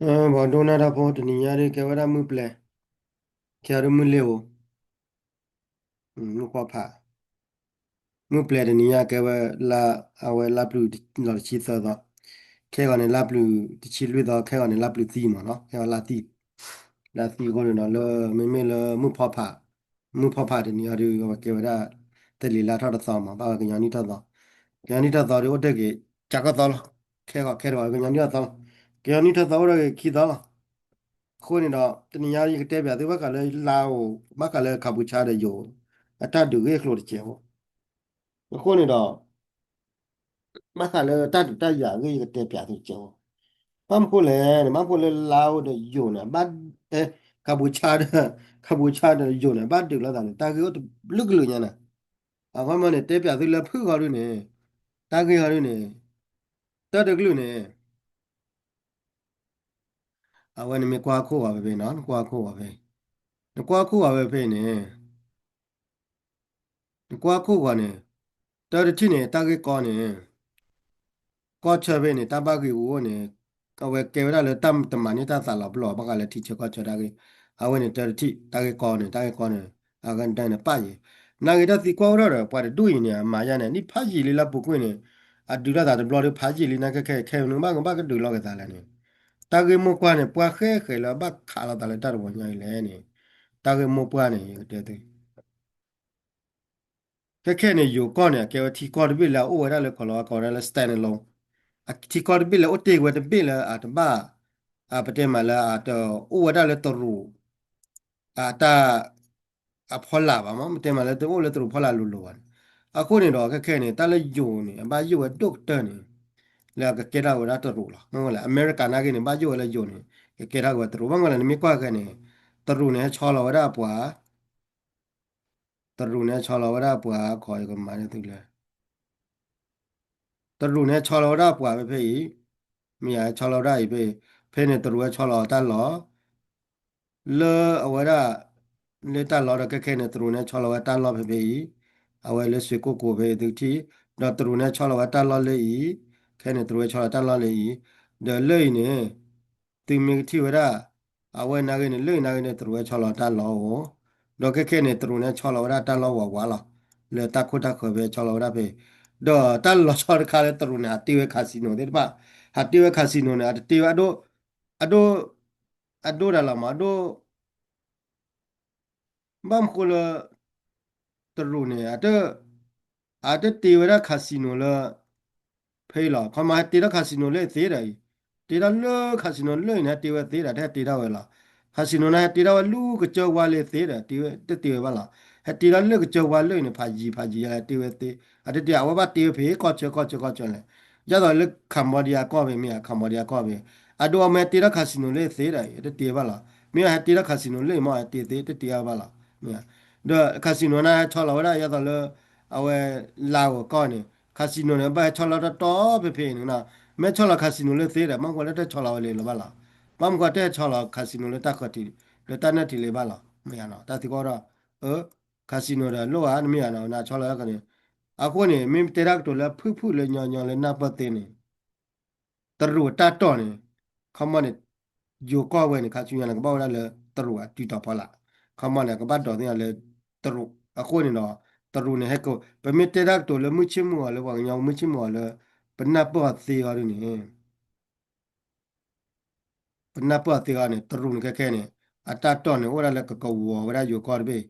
ပှၤဒိကနၣ်တၢ်ဖိ တနံၤညါဒ်ကဲဝဲဒၣ်မုၢ်ပျဲၤ, ခဲအံၤဒ်မုၢ်လ့ၤဧိၤ, မုၢ်ဖီဖး, မုၢ်ပျဲၤတနံၤညါကဲဝဲလါ, အဝဲလါပျုၤလီၤတဆံသၢသီ, ခဲဂီၤန့ၣ် လါပျုၤတဆံလွံၢ်သီ, ခဲဂီၤန့ၣ် လါပျုၤသံမ့ၢ်နီၤ, ခဲဂီၤလါသံ, လါသံအဃိန့ၣ်ဒီး လၢမ့မ့ၢ်လၢမုၢ်ဖီဖး, မုၢ်ဖီဖးတနံၤအံၤဒ် အဝဲကဲဝဲဒၣ် တလံၤလါထီၣ်တသီမ့ၢ် ဘၣ်ဝဲကညီနံၣ်ထီၣ်သီ, ကညီနံၣ်ထီၣ်သီဒ်အိၣ်တ့ၢ်က့ၤ ကၢ်ကီၢ်သီလီၤ, ခဲဂီၤခဲတဂီၤ ကညီနံၣ်ထီၣ်သီလီၤ, ကညီနံၣ်ထီၣ်သီအိၣ်တ့ၢ်က့ၤခံသီလီၤ. အဃိန့ၣ်ဒီး တနံၤညါယကတဲပၠးသုဘၣ်ဃးလၢလါဧိၤ, ဘၣ်ဃးလၢ Kampuchea ဒီးယိၤ အတၢ်ဒုးဂ့ၢ်ကျိၤတစဲးဖိ, အဃိန့ၣ်ဒီး ဘၣ်ဃးလၢတၢ်ဒုးတၢ်ယၤအဂ့ၢ် ယကတဲပၠးသုတစဲးဖိ, ဘၣ်မနုၤဃိလဲၣ်န့ၣ် ဘၣ်မနုၤဃိလၢလါဧိၤဒီးယိၤန့ၣ် ဘၣ်, Kampuchea ဒီး, Kampuchea ဒီးယိၤန့ၣ် ဘၣ်ဒုးလိာ်သးန့ၣ် တၢ်ဂ့ၢ်အိၣ်တဘျုးကလုာ်ညါန့ၣ်, အဃိမ့ၢ်န့ၣ် တဲပၠးသုလၢဖုၣ်ဂီၤဒ်န့ၣ်, တၢ်ဂ့ၢ်ဂီၤဒ်န့ၣ်, တၢ်တကလုာ်န့ၣ် အဝဲနမ့ၢ်ကွၢ်ခိၣ်ဂီၤဖဲဖဲနီၤ, နကွၢ်ခိၣ်ဂီၤဖဲ, နကွၢ်ခိၣ်ဂီၤဖဲဖဲန့ၣ်, နကွၢ်ခိၣ်ဂီၤန့ၣ်, တၢတထံၣ်န့ၣ် တၢ်ဂ့ၢ်ကီန့ၣ်, ကီၢ်ဆၢဖဲန့ၣ် တၢ်ဘၣ်ဂ့ၢ်ဂူာ်အိၣ်န့ၣ်, အဝဲကဲဝဲဒၣ်လၢတၢ်တမၤန့ၢ်တၢ်သးလီၤပလိာ်ဘၣ်ဃးလၢထံဆၢကီၢ်ဆၢတၢ်ဂ့ၢ်, အဝဲန့ၣ်တၢတထံၣ် တၢ်ဂ့ၢ်ကီန့ၣ်, တၢ်ဂ့ၢ်ကီန့ၣ်, အဂၤဒၣ်န့ၣ်ပၣ်ယံၤ, နာ်ဂ့ၤတၢ်သံကွၢ်အိၣ်ထီၣ်ဒီး ပှၤတဒူၣ်အံၤန့ၣ် အမၤယါန့ၣ် နံၣ်ဖးယံာ်လံလၢပူၤကွံာ်န့ၣ်, အဒုးလိာ်သးတဘျီဒီးဖးယံာ်လံ နာ်ကဲခဲခဲန့ၣ် ဘၣ်ကဘၣ်ကဒုးလိာ်က့ၤသးလဲၣ်န့ၣ်, တၢ်ဂ့ၢ်မိၢ်ပှၢ်န့ၣ် ပှၤဃဲဃဲလၢအဘၣ်ခးလိာ်သးလၢတၢ်တဝီညါအံၤလဲၣ်န့ၣ်, တၢ်ဂ့ၢ်မိၢ်ပှၢ်န့ၣ် ယကတဲသု ခဲခဲန့ၣ် ယိၤကီၢ်န့ၣ် အကဲဝဲထံကီၢ်တဘ့ၣ်လၢအအိၣ်ဝဲဒၣ်လၢကီၢ်လီၤ အကိးဝဲဒၣ်လၢ standalone, ထံကီၢ်တဘ့ၣ်လၢအိၣ်တ့ၢ်ဝဲတဘ့ၣ်လၢအတဘၣ်, ပတဲမးလၢအတအိၣ်ဝဲဒၣ်လၢတရူး, အတၢ်, အဖီလာ်ဘၣ်မး, ပတဲမးလၢတအိၣ်လၢတရူးဖီလာ်လိၤလိၤဘၣ်န့ၣ်, အဃိန့ၣ်ဒီး ခဲခဲန့ၣ် တၢ်လၢယိၤန့ၣ် အဘၣ်ယိၣ်ဝဲဒိၣ်ကတၢၢ်န့ၣ်, လၢအကကဲထီၣ်ဝဲဒၣ်တရူးလီၤ. မ့ၢ်ဝဲလဲၣ် အမဲရကၤနာ်က့န့ၣ် ဘၣ်ယိၣ်ဝဲလၢယိၤန့ၣ် ကကဲထီၣ်က့ၤဝဲတရူး. မ့ၢ်ဝဲလဲၣ် နမ့ၢ်ကွၢ်ခဲန့ၣ်, တရူးန့ၣ် ဟဲဆီလီၤဝဲဒၣ်ပှၤ တရူးန့ၣ် ဟဲဆီလီၤဝဲဒၣ်ပှၤခီ ယကမၤန့ၢ်သုလဲၣ်, တရူးန့ၣ် ဟဲဆီလီၤဝဲဒၣ်ပှၤဖဲဖဲအံၤ, မ့ၢ်ယၤဟဲဆီလီၤဝဲဒၣ်အံၤဖဲ, ဖဲန့ၣ်တရူးဟဲဆီလီၤတၢ်လီၢ်, လၢအဝဲဒၣ်, လၢတၢ်လီၢ်ဒီးခဲခဲန့ၣ် တရူးန့ၣ်ဟဲဆီလီၤဝဲတၢ်လီၢ်ဖဲဖဲအံၤ, အဝဲလၢစွ့ၣ်ကိၣ်ကိၤဖဲအံၤသုထံၣ်, ဒီးတရူးန့ၣ်ဟဲဆီလီၤဝဲတၢ်လီၢ်လၢအံၤ, ခဲန့ၣ်တရူးဟဲဆီလီၤတၢ်လီၢ်လၢအံၤ, ဒီးလၢအံၤန့ၣ် သုမ့ၢ်ကထံၣ်ဝဲဒၣ်, အဝဲနာ်ဂ့ၤန့ၣ် လၢအံၤနာ်ဂ့ၤန့ၣ် တရူးဟဲဆီလီၤတၢ်လီၢ်အိၣ်, ဒီးခဲခဲန့ၣ် တရူးန့ၣ်ဟဲဆီလီၤဝဲဒၣ်တၢ်လီၢ်ဝးဝးလီၤ, လၢတၢ်ခိၣ်တၢ်ဃၢၤဖဲဟဲဆီလီၤဝဲဒၣ်ဖဲ, ဒီးတၢ်လီၤဆီတခါလၢတရူးန့ၣ် ဟးတ့ဝဲ casino သ့ၣ်တဖၣ်, ဟးတ့ဝဲ casino န့ၣ် အတတ့ဝဲအဒိ, အဒိ, အဒိဒၣ်လီၤမး အဒိ ဘၣ်မနုၤဃိလၢ တရူးန့ၣ် အတ, အတတ့ဝဲဒၣ် casino လၢ ဖဲအံၤလီၤ. ခီမီ ဟဲတ့ထီၣ် casino လၢအသ့ဒီးအံၤ, တ့ထီၣ်လၢ casino လၢအံၤန့ၣ် ဟဲတ့ဝဲသ့ဒီး တဟဲတ့ထီၣ်ဝဲလီၤ. casino န့ၣ် ဟဲတ့ထီၣ်ဝဲလၢကစၢၢ်ဝါလၢအသ့ဒီး တ့ဝဲ, တတ့ဝဲဘၣ်လီၤ. ဟဲတ့ထီၣ်လၢကစၢၢ်ဝါလၢအံၤန့ၣ် ဖးယံၤဖးယံၤယဲလၢတ့ဝဲသ့, အတတ့ အဝဲဘၣ်တ့ဝဲဖဲကီၢ်ဆၢကီၢ်ဆၢကီၢ်ဆၢလဲၣ်. ဒ်သိးလၢ Cambodia ကီၢ်ဖဲမ့ၢ်ဧါ, Cambodia ကီၢ်ဖဲ အဒိအမ့ၢ်ဟဲတ့ထီၣ် casino လၢအသ့ဒီးအံၤ တတ့ဝဲဘၣ်လီၤ. မ့ၢ်ဟဲတ့ထီၣ် casino လၢအံၤမ့ၢ်ဟဲတ့သ့ တတ့ဝဲဘၣ်လီၤ. ဒီး casino န့ၣ် ဟဲဆီလီၤဝဲဒၣ် ဒ်သိးလၢ အဝဲ လါဧိၤကီၢ်န့ၣ် casino န့ၣ် ဘၣ်ဟဲဆီလီၤတၢ်တီဖဲဖဲန့ၣ်, မ့ၢ်ဆီလီၤ casino လၢသ့ဒီး မ့ၢ်ကွၢ်လၢတဆီလီၤဝဲလၢၤဘၣ်လီၤ. ဘၣ်မနုၤဃိတဟဲဆီလီၤ casino လၢတၢ်ဃၢၤထံး, လၢတၢ်နၢၣ်ထံးလၢၤဘၣ်လီၤ. မ့ၢ်ဧါနီၤ, တၢ်သံကွၢ်ဒီး အၢ casino ဒီးလိၣ်ဧါ နမ့ၢ်ဧါနီၤ နဆီလီၤန့ၣ်, အဃိန့ၣ် မ့ၢ်တဲတၢ်ကတိၤလၢဖုၣ်ဖုၣ်လၢညီညီလၢနၢ်ပၢၢ်သ့န့ၣ် တရူးတၢ်တီၢ်န့ၣ်, ခီမီန့ၣ် ယိၤကီၢ်ဝဲန့ၣ် ခါဆူညါန့ၣ် ကဘၣ်ဝဲဒၣ်လၢတရူးအတုၤတီၤဖီလာ်, ခီမီန့ၣ် ကဘၣ်ဒိးသ့ၣ်ညါလၢတရူး, အဃိန့ၣ်ဒီး တရူးန့ၣ်ဟဲက, ပမ့ၢ်တဲတၢ်ကတိၤလၢမုၢ်ဆ့ၣ်မုၢ်ဂီၤလၢပှၤကညီမုၢ်ဆ့ၣ်မုၢ်ဂီၤလၢ ပနၢ်ပၢၢ်အီၤသ့အီၤဒ်န့ၣ် ပနၢ်ပၢၢ်အီၤသ့အီၤန့ၣ် တရူးန့ၣ်ခဲခဲန့ၣ် အတၢ်တီၢ်န့ၣ် အိၣ်ဝဲဒၣ်လၢကကဝီၤဝဲဒၣ်ယိၤကီၢ်တဘ့ၣ်,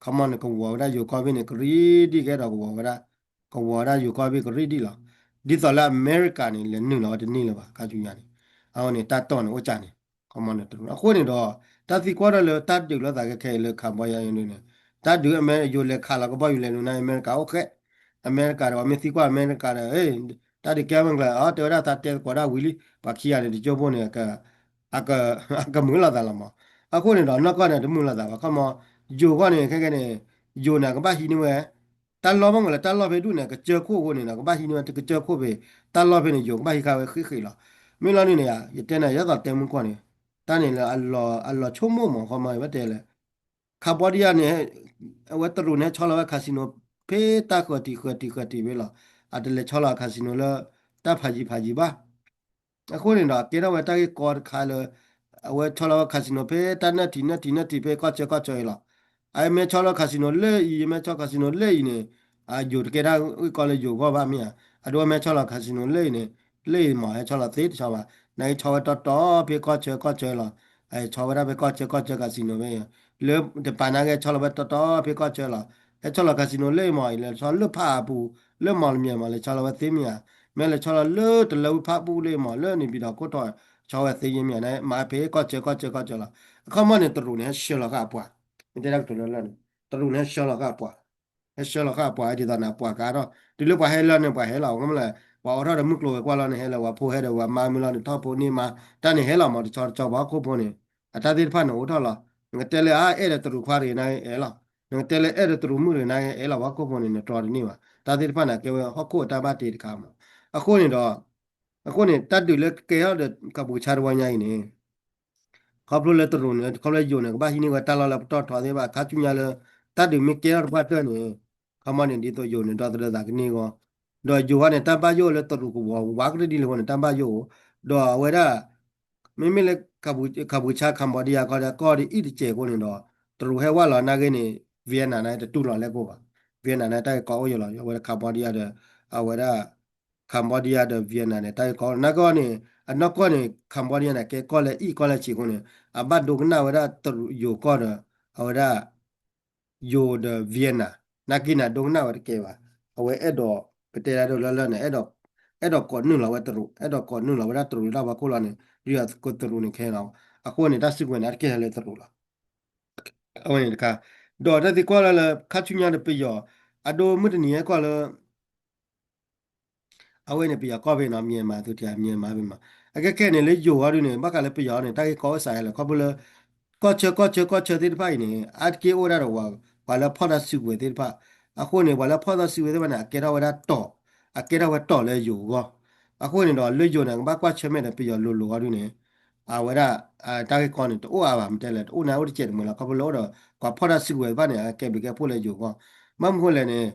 ခီမီန့ၣ် ကဝီၤဝဲဒၣ်ယိၤကီၢ်ဘ့ၣ်န့ၣ် ကရံၣ်ဒံၣ်ကဲဒီးကဝီၤဝဲဒၣ်, ကဝီၤဝဲဒၣ်ယိၤကီၢ်ဘ့ၣ်ကရံၣ်ဒံၣ်လီၤ. ဒ်သိးလၢအမဲရကၤန့ၣ် လဲၤနုာ်လီၤဝဲတန့ၢ်လၢၤဘၣ် ခါဆူညါန့ၣ်, အဝဲန့ၣ်တၢ်တီၢ်န့ၣ်အိၣ်ကၢ်န့ၣ်, ခီမီန့ၣ်တရူး အဃိန့ၣ်ဒီး တၢ်သံကွၢ်ထီၣ်လၢတၢ်ဒုးလိာ်သးခဲခဲအံၤလၢ Cambodia န့ၣ်, တၢ်ဒုးအမဲ ယိၤလဲၤခးလီၤကဘီယူၤလဲၤနုာ်န့ၣ် အမဲရကၤအိၣ်ဃဲ, အမဲရကၤဒီး ပှၤမ့ၢ်သံကွၢ်အမဲရကၤဒီး တၢ်ဒုးကဲမ့ၢ်ကျၢၤ အတဲဝဲဒၣ်သးတဲသကိးဒၣ်ဝံၤလံ, ပှၤခံဂၤန့ၣ် တကၠိဖိန့ၣ် အကမုာ်လိာ်သးလီၤမး, အဃိန့ၣ်ဒီး နီၢ်ကီၢ်န့ၣ် တမုာ်လိာ်သးဘၣ် ခီမီ, ယိၤဂီၢ်န့ၣ် ခဲကဲန့ၣ်, ယိၤန့ၣ် ကဘၣ်ဟံးန့ၢ်ဝဲ, တၢ်လီၢ်မ့ၢ်ဝဲလၢတၢ်လီၢ်ဖဲဒူၣ်န့ၣ် ကစၢၢ်ခိၣ်အဃိန့ၣ်ဒီး ကဘၣ်ဟံးန့ၢ်ဝဲတကစၢၢ်ခိၣ်ဖဲ, တၢ်လီၢ်ဖဲန့ၣ် ယိၤကဘၣ်ဟံးဃာ်ဝဲဃ့ဃ့လီၤ. မ့ၢ်လီၤန့ၣ်န့ၣ် ယတဲန့ၣ် ယသးတဲမုၢ်ကီၢ်န့ၣ်, တၢ်န့ၣ်လၢအလီၤဆိကမိၣ်မး ခီမီ ဘၣ်တဲလၢ Cambodia န့ၣ်, အဝဲတရူးန့ၣ် ဆီလီၤဝဲ casino ဖဲတၢ်ဃၢၤတံၢ်ဃၢၤတံၢ်ဃၢၤတံၢ်ဖဲလီၤ. အတလဲၤဆီလီၤ casino လၢ တၢ်ဖးယံၤဖးယံၤဘၣ်. အဃိန့ၣ်ဒီး ကဲထီၣ်ဝဲတၢ်ဂ့ၢ်ကီတခါလၢ အဝဲဆီလီၤဝဲ casino ဖဲတၢ်နၢၣ်ထံးနၢၣ်ထံးနၢၣ်ထံးဖဲကီၢ်ဆၢကီၢ်ဆၢအံၤလီၤ. အမ့ၢ်ဆီလီၤ casino လၢအံၤ ယမ့ၢ်ဆီ casino လၢအံၤန့ၣ် ယိၤတကဲတၢ်ဂ့ၢ်ကီလၢယိၤဂီၢ်ဘၣ်မ့ၢ်ဧါ. အဒိမ့ၢ်ဆီလီၤ casino လၢအံၤန့ၣ် လၢအံၤမ့ၢ်ဟဲဆီလီၤသ့တဆီဘၣ်. နာ်က့ဆီဝဲတီတီဖဲကီၢ်ဆၢကီၢ်ဆၢလီၤ. ဆီဝဲဒၣ်ဖဲကီၢ်ဆၢကီၢ်ဆၢ casino ဖဲ လၢတပၤနာ်က့ဆီလီၤဝဲတီတီဖဲကီၢ်ဆၢလီၤ. ဟဲဆီလီၤ casino လၢအံၤမ့ၢ် လဲၤဆီလီၤလၢဖးအပူၤ လၢမီၢ်လမၠဲၣ်မ့ၢ် လဲၤဆီလီၤဝဲသ့မ့ၢ်ဧါ. မ့ၢ်လဲၤဆီလီၤလၢတလၢဝံဖးပူၤလၢအံၤမ့ၢ် လၢန့ၣ်ဘံၣ်ဒီးခိၣ်တီ ဆီဝဲသ့ယ့မ့ၢ်ဧါ. မ့ၢ်ဖဲကီၢ်ဆၢကီၢ်ဆၢကီၢ်ဆၢလီၤ. အခီမီန့ၣ် တရူးန့ၣ် ဟဲဆှၢလီၤဃာ်အပှၤ, မ့ၢ်တဲဒၣ်ကတိၤလၢလၢ်န့ၣ် တရူးန့ၣ် ဟဲဆှၢလီၤဃာ်အပှၤ ဟဲဆှၢလီၤဃာ်အပှၤ ဒ်သိးန့ၣ် အပှၤကါထီၣ် တုၤလၢပှၤဟဲလၢန့ၣ် ပှၤဟဲလီၤ မ့ၢ်လၢ ပှၤအိးထီၣ်ဒီးမုၢ်ကျိၤဝဲၤကွာ်လီၤန့ၣ် ဟဲလၢပှၤဖိဟဲဒီးပှၤမါမ့ၢ်လီၤန့ၣ် ထီၣ်ဖိန့ၢ်မါ တၢ်န့ၣ်ဟဲလီၤမ့ၢ် တဆီတဆီပှၤဟီၣ်ခိၣ်ဖိန့ၣ် အတၢ်သ့ၣ်တဖၣ်န့ၣ်အိးထီၣ်လီၤ. နကတဲလၢအအဲၣ်ဒီးတရူးခွါတဂ့ၤနာ်က့အဲၣ်လီၤ. နကတဲလၢအဲၣ်ဒီးတရူးမုၣ်တဂ့ၤနာ်က့အဲၣ်လီၤ ပှၤဟီၣ်ခိၣ်ဖိန့ၣ် နတြီတန့ၢ်ဘၣ်. တၢ်သ့ၣ်တဖၣ်န့ၣ် ကဲဝဲဟီၣ်ခိၣ်အတၢ်ဘၣ်တ့တခါမ့ၢ် အဃိန့ၣ်ဒီး အဃိန့ၣ် တၢ်ဒုးလၢကဲထီၣ်ဒီးကးပူၤကဆါတဝီညါအံၤန့ၣ် ခီဖျိလၢတရူးန့ၣ် ခီဖျိလၢယိၤန့ၣ် ကဘၣ်ဟံးန့ၢ်ဝဲတၢ်လီၢ်လၢပတီၢ်ထီသ့ၣ်တဖၣ် ခါဆူညါလၢ တၢ်ဒုးမ့ၢ်ကဲထီၣ်တပှၢ်တၢၢ်န့ၣ် ခီမီန့ၣ် ဒ်သိးယိၤန့ၣ် ဒီသဒၢသးကန့ၢ်အဂီၢ် ဒီးယိၤဝဲန့ၣ် တၢ်ဘၣ်ယိၣ်လၢတရူးကဝီၤဝးကရၢၢ်ဒ်လဲၣ်အဃိန့ၣ် တၢ်ဘၣ်ယိၣ်အိၣ် ဒီးအဝဲဒၣ် မ့မ့ၢ်လၢ ကးပူၤကဆါ Cambodia ကီၢ်ဒီးအံၣ်တစဲးအဃိန့ၣ်ဒီး တရူးဟဲဝဲလီၤနာ်က့န့ၣ် Vietnam န့ၣ် တတူၢ်လိာ်လဲၣ်ကအိၣ်ဘၣ်. Vietnam န့ၣ် တၢ်ဂ့ၢ်ကီအိၣ်ယိာ်လီၤ အဝဲဒၣ် Cambodia ဒီး အဝဲဒၣ် Cambodia ဒီး Vietnam န့ၣ် တၢ်ဂ့ၢ်ကီနာ်က့န့ၣ် အနီၢ်ကီၢ်န့ၣ် Cambodia န့ၣ် ကဲကီၢ်လၢအံၣ်ကီၢ်လၢဆံးအဃိန့ၣ် အဘၣ်ဒိကနၣ်ဝဲဒၣ်တရူးယိၤကီၢ်ဒီး အဝဲဒၣ် ယိၤဒီး Vietnam နာ်က့န့ၣ်ဒိကနၣ်ဝဲတကဲဘၣ်. အဝဲအဲၣ်ဒိး ပတဲဒၣ်ဒိလၢလၢ်န့ၣ် အဲၣ်ဒိးကိးနုာ်လီၤဝဲတရူး အဲၣ်ဒိးကိးနုာ်လီၤဝဲဒၣ်တရူးလၢတၢ်ဖီခိၣ်လီၤန့ၣ် ဒ်သိးကတရူးန့ၣ်ခဲလီၤ. အဃိန့ၣ် တၢ်စုကဝဲၤန့ၣ် အတကဲလၢတရူးလီၤ. အဝဲန့ၣ်တခါ ဒီးတၢ်သံကွၢ်လၢလၢ ခါဆူညါဒီးပယီၤ အဒိမုၢ်တနံၤဟဲကွၢ်လၢ အဝဲန့ၣ် ပယီၤကီၢ်ဖဲနီၤ Myanmar သုထံ Myanmar ဖဲမး အခဲခဲန့ၣ် လၢယိၤအီၤဒုန့ၣ် ဘၣ်ဃးလၢပယီၤန့ၣ် တၢ်ဂ့ၢ်ကီအိၣ်စးယဲလီၤ ခီဖျိလၢ ကီၢ်ဆၢ ကီၢ်ဆၢ ကီၢ်ဆၢသ့ၣ်တဖၣ်အံၤန့ၣ် အါတက့ၢ်အိၣ်ဝဲဒၣ်ဒီး ပှၤလၢဖီၣ်တၢ်စုကဝဲၤသ့ၣ်တဖၣ် အဃိန့ၣ် ပှၤလၢဖီၣ်တၢ်စုကဝဲၤသ့ၣ်တဖၣ်န့ၣ် အကဲထီၣ်ဝဲဒၣ်တီၢ် အကဲထီၣ်ဝဲတီၢ်လၢယိၤအဂီၢ် အဃိန့ၣ်ဒီး လၢယိၤန့ၣ် ကဘၣ်ကွၢ်ဆၢၣ်မဲာ်ဒီးပယီၤလိၤလိၤအီၤဒုန့ၣ် အဝဲဒၣ် တၢ်ဂ့ၢ်ကီန့ၣ် တအိၣ်အါဘၣ် မ့ၢ်တဲလဲၣ် တအိၣ်န့ၣ်အိၣ်တစဲးတမှဲၤလီၤ ခီဖျိလၢအိၣ်ဒီး ပှၤဖီၣ်တၢ်စုကဝဲၤတဖၣ်န့ၣ် အကဲဘျုးကဲဖှိၣ်လၢယိၤအဂီၢ် ဘၣ်မနုၤဃိလဲၣ်န့ၣ်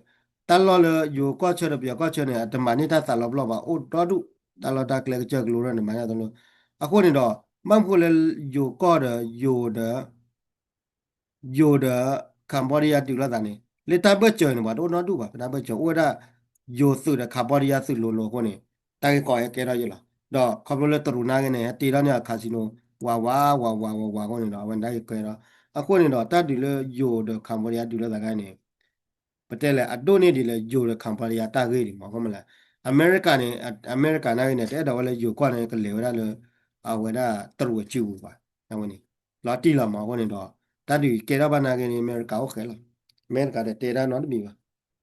တၢ်လီၢ်လၢယိၤကီၢ်ဆၢဒီးပယီၤကီၢ်ဆၢန့ၣ် အတမၤန့ၢ်တၢ်သးလီၤပလိာ်ဘၣ် အိၣ်ဒီဒူၣ် တၢ်လီၢ်တၢ်ကျဲကစၢၢ်ကလိတၢ်န့ၣ် မၤန့ၢ်အသိးလၢ အဃိန့ၣ်ဒီး ဘၣ်မနုၤဃိလၢယိၤကီၢ်ဒီးယိၤဒီး ယိၤဒီး Cambodia တုၤလိာ်သးန့ၣ် လၢတၢ်ဘၢၣ်စၢၤန့ၣ် ပှၤတအိၣ်နီတဒူၣ်ဘၣ် ပတၢ်ဘၢၣ်စၢၤ အိၣ်ဝဲဒၣ် ယိၤသုးဒီး Cambodia သုးလိၤလိၤအဃိန့ၣ် တၢ်ဂ့ၢ်ကီဟဲကဲထီၣ်ယဲလီၤ. ဒီးခီဖျိလၢတရူးနာ်က့န့ၣ် ဟဲတ့ထီၣ်န့ၢ်အ casino ဝးဝးဝးဝးဝးဝးအဃိန့ၣ်ဒီး အဝဲန့ၣ်တၢ်ဂ့ၢ်ကဲထီၣ် အဃိန့ၣ်ဒီး တၢ်ဒုးလၢယိၤဒီး Cambodia တုၤလိာ်သးခါန့ၣ် ပတဲလဲၣ် အဒိၣ်န့ၢ်ဒံးလၢယိၤဒီး Cambodia တၢ်ဂ့ၢ်ဒံးမး အဃိမ့ၢ်လဲၣ် အမဲရကၤန့ၣ် အမဲရကၤနာ်က့န့ၣ် တအဲၣ်ဒိးဝဲလၢယိၤကီၢ်န့ၣ် ကလဲၤဝဲဒၣ်လၢ အဝဲဒၣ်တရူးအစုပူၤဘၣ် အဝဲန့ၣ် လီၤတံၢ်လီၤမးအဃိန့ၣ်ဒီး တၢ်ဒုးကဲထီၣ်ဘၣ်နာ်က့န့ၣ် အမဲရကၤအိၣ်ဃဲလီၤ. အမဲရကၤဒီးတဲတၢ်နီတမံၤဘၣ်.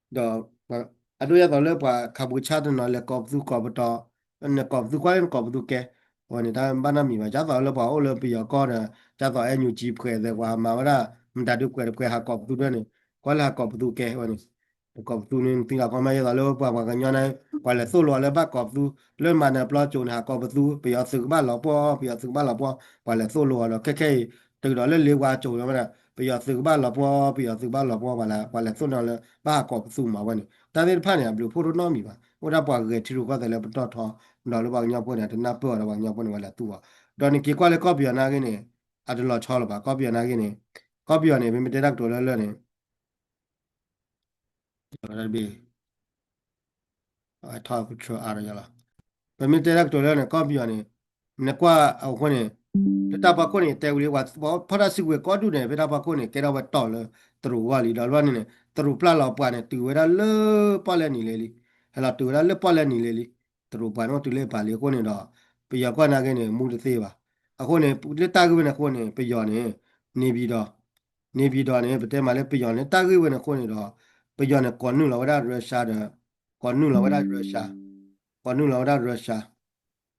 ဒီး အဒိဒ်သိးလၢပှၤခးပူၤဆါတနီၤလဲၤကိးပသူကိးပတီၤ နကိးပသူကွၢ်လၢနကိးပသူကဲ အဝဲန့ၣ်တၢ်ဘၣ်နီတမံၤဘၣ်. ဒ်သိးလၢပှၤအိၣ်လၢပယီၤကီၢ်ဒီး ဒ်သိး NUG ပှဲၤသဲးပှၤမၤဝဲဒၣ် မတၤဒုးကွဲးတပှဲၤဟးကိးပသူဒၣ်န့ၣ် ကွၢ်လၢဟးကိးပသူကဲဝဲန့ၣ် ကိးပသူန့ၣ်သံလီၤ ခီမ့ၢ်ဒ်သိးလၢပှၤပှၤကညီန့ၣ် ပှၤလဲၤသိၣ်လိအီၤလၢဘၣ်ကိးပသူ လၢမၤနၢၤပျီကိၤန့ၣ် ဟးကိးပသူ ပယီၤသုးကဘၣ်လီၤပှီၢ် ပယီၤသုးကဘၣ်လီၤပှီၢ် ပှၤလဲၤသိၣ်လိအီၤဒီး ခဲခဲအံၤ တုၤဒီးလၢလ့ဝါကိၤန့ၣ် ပယီၤသုးကဘၣ်လီၤပှီၢ် ပယီၤသုးကဘၣ်လီၤပှီၢ် ပှၤလဲၤ ပှၤလဲၤသိၣ်လိအီၤလၢ ဘၣ်ဟးကိးပသူမးဝဲန့ၣ် တၢ်သ့ၣ်တဖၣ်န့ၣ် အဘျုးဖှိၣ်တအိၣ်နီတမံၤဘၣ်. အိၣ်ဒၣ်ပှၤဂဲၤထံရူၢ်ကီၢ်သဲးလၢပတီၢ်ထီ ဒီးလၢပှၤကညီဖိန့ၣ် အတနၢ်ပၢၢ်အီၤဒီးပှၤကညီဖိန့ၣ် ပှၤလဲၤသူၣ်အီၤ ဒီးနက့ၤကွၢ်လၢကီၢ်ပယီၤနာ်က့န့ၣ် အတလီၤဆီလၢၤဘၣ် ကီၢ်ပယီၤနာ်က့န့ၣ် ကီၢ်ပယီၤန့ၣ် ပမ့ၢ်တဲတၢ်ကတိၤလၢလၢ်န့ၣ် ထီၣ်ကထၢအါလီၤ ပမ့ၢ်တဲတၢ်ကတိၤလၢန့ၣ် ကီၢ်ပယီၤန့ၣ် နကွၢ်အဃိန့ၣ် လၢတၢ်ဖီခိၣ်န့ၣ် တဲဝံၤလံ ပှၤဖီၣ်တၢ်စုကဝဲၤကိးဒူၣ်န့ၣ် ဖဲတၢ်ဖီခိၣ်န့ၣ် ကဲထီၣ်ဝဲတီၢ်လၢတရူးအဂီၢ်လံ ဒီးဘျီန့ၣ်န့ၣ် တရူးပျၢ်လီၤပှၤန့ၣ် တုၤဝဲဒၣ်လၢပီၣ်လဲၣ်နံၤလဲၣ်လံ ဟဲလီၤတုၤဝဲဒၣ်လၢပီၣ်လဲၣ်နံၤလဲၣ်လံ တရူးပှၤန့ၣ်အိၣ်တုၤလၢပာ်လံအဃိန့ၣ်ဒီး ပယီၤကီၢ်နာ်က့န့ၣ် မူတသ့ဘၣ်. အဃိန့ၣ် လၢတၢ်ဂ့ၢ်ဝဲန့ၣ်အဃိန့ၣ် ပယီၤန့ၣ် နေပြည်တော် နေပြည်တော် န့ၣ် ပတဲမးလၢပယီၤန့ၣ် တၢ်ဂ့ၢ်ဝဲန့ၣ်အဃိန့ၣ်ဒီး ပယီၤန့ၣ် ကိးနုာ်လီၤဝဲဒၣ် Russia ဒီး ကိးနုာ်လီၤဝဲဒၣ် Russia ကိးနုာ်လီၤဝဲဒၣ် Russia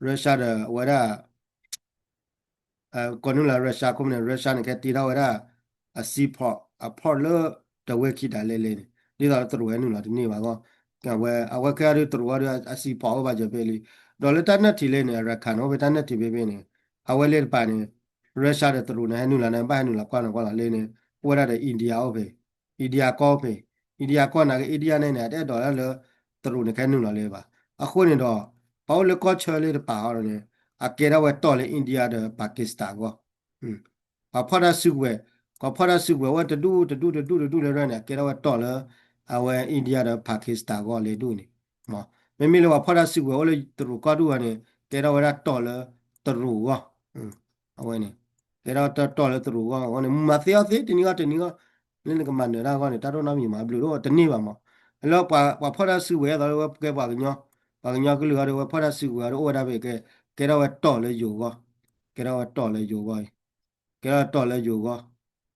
Russia ဒီးအဝဲဒၣ် ကိးနုာ်လီၤ Russia ခိၣ်န့ၣ် Russia န့ၣ် ကဲတ့ထီၣ်ဝဲဒၣ် အ seaport အ port လၢတဝဲၢ်ခံတၢ်လဲၣ်လဲၣ်န့ၣ် ဒ်သိးလၢတရူးဟဲနုာ်လီၤတန့ၢ်ဘၣ်အဂီၢ် အဝဲ အဝဲခဲအံၤဒုးတရူးအီၤဒုး အ seaport အိၣ်ဘၣ်စၢၤဖဲလံ ဒီးလၢတၢ်နၢၣ်ထံးလၢန့ၣ် Arakan အိၣ်ဖဲတၢ်နၢၣ်ထံးဖဲဖဲန့ၣ် အဝဲလၢတပၤန့ၣ် Russia ဒီးတရူးန့ၣ် ဟဲနုာ်လီၤန့ၣ် ဘၣ်ဟဲနုာ်လီၤကွၢ်န့ၣ်ကွၢ်လီၤလၢန့ၣ် အိၣ်ဝဲဒၣ်ဒီး India အိၣ်ဖဲ India ကီၢ်ဖဲ India ကီၢ်နာ်က့ India န့ၣ်န့ၣ် အတအဲၣ်ဒိးလၢ တရူးန့ၣ် ကဟဲနုာ်လီၤလၢၤဘၣ်. အဃိန့ၣ်ဒီး ပှၤအိၣ်လၢကီၢ်ဆၢလၢတပၤအီၤဒီးန့ၣ် အကဲထီၣ်ဝဲတီၢ်လၢ India ဒီး Pakistan အဂီၢ်, ပှၤဖီၣ်တၢ်စုကဝဲၤ, ပှၤဖီၣ်တၢ်စုကဝဲၤဝဲတဒူၣ်တဒူၣ်တဒူၣ်တဒူၣ်လၢဒၣ်န့ၣ် အကဲထီၣ်ဝဲတီၢ်လၢ အဝဲ India ဒီး Pakistan အဂီၢ်လၢဒူၣ်န့ၣ်, မ့မ့ၢ်လၢပှၤဖီၣ်တၢ်စုကဝဲၤအိၣ်လၢတရူးကီၢ်ဒူၣ်ဂီၢ်န့ၣ် ကဲထီၣ်ဝဲဒၣ်တီၢ်လၢတရူးအဂီၢ်, အဝဲန့ၣ် ကဲထီၣ်တီၢ်လၢတရူးအဂီၢ်, အဝဲန့ၣ် မၤသ့အီၣ်သ့တနံၤဂီၢ်တနံၤဂီၢ်, လၢနကမၤနၢၤတၢ်အဂီၢ်န့ၣ် တၢ်ဒိၣ်နီၢ်မံၤမၤဘျုးဒိၣ်တန့ၢ်ဘၣ်မး, လၢပှၤဖီၣ်တၢ်စုကဝဲၤအသိးလၢဝဲကဲပှၤကညီ, ပှၤကညီကလုာ်အဂီၢ်ဒီး ဝဲဖီၣ်တၢ်စုကဝဲၤအဂီၢ်ဒီး အိၣ်ဝဲဒၣ်ဖဲကဲ, ကဲထီၣ်ဝဲတီၢ်လၢယိၤအဂီၢ်, ကဲထီၣ်ဝဲတီၢ်လၢယိၤအဂီၢ်အံၤ, ကဲထီၣ်တီၢ်လၢယိၤအဂီၢ်,